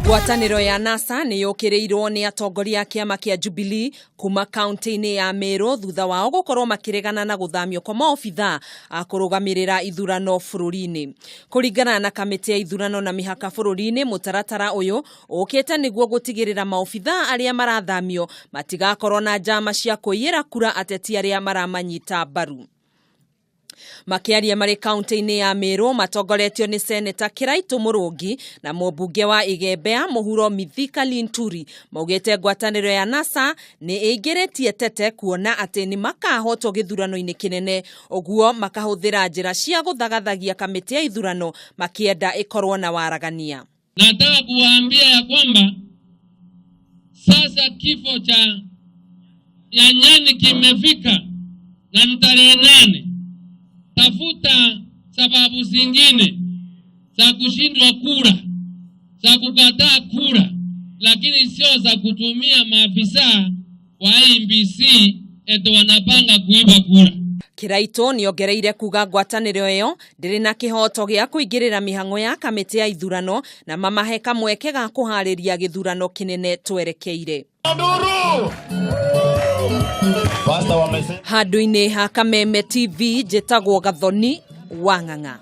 Ngwatanĩro ya NASA nĩ yũkĩrĩirwo nĩ atongoria a kĩama kĩa Jubilee kuma kaunti-inĩ ya Meru thutha wao gũkorwo makĩregana na gũthamio kwa maobithaa a kũrũgamĩrĩra ithurano bũrũri-inĩ. Kũringana na kamĩtĩ ya ithurano na mĩhaka bũrũri-inĩ, mũtaratara ũyũ ũkĩte nĩguo gũtigĩrĩra maobithaa arĩa marathamio matigakorwo na njama cia kũiyĩra kura ateti arĩa maramanyita mbaru. Makĩaria marĩ kaunti-inĩ ya Meru matongoretio nĩ Seneta Kĩraitũ Mũrũngi na mũmbunge wa Igembe ya Mũhuro Mithika Linturi maugĩte ngwatanĩro ya NASA nĩ ĩingĩrĩtie tete kuona atĩ nĩ makahotwo gĩthurano-inĩ kĩnene ũguo makahũthĩra njĩra cia gũthagathagia kamĩtĩ ya ithurano makĩenda ĩkorwo na waragania. Nataka kuwaambia ya kwamba sasa kifo cha ya nyani kimefika na ni tarehe 8. Tafuta sababu zingine za kushindwa kura, za kukataa kura, lakini sio za kutumia maafisa wa IEBC eti wanapanga kuiba kura. Kĩraitũ nĩongereire kuga ngwatanĩro ĩyo ndĩrĩ na kĩhoto gĩa kũingĩrĩra mĩhang'o ya kamĩtĩ ya ithurano na mamahe kamweke ga kũharĩria gĩthurano kĩnene twerekeire. Handũ-inĩ ha Kameme TV njĩtagwo Gathoni wa Ng'ang'a.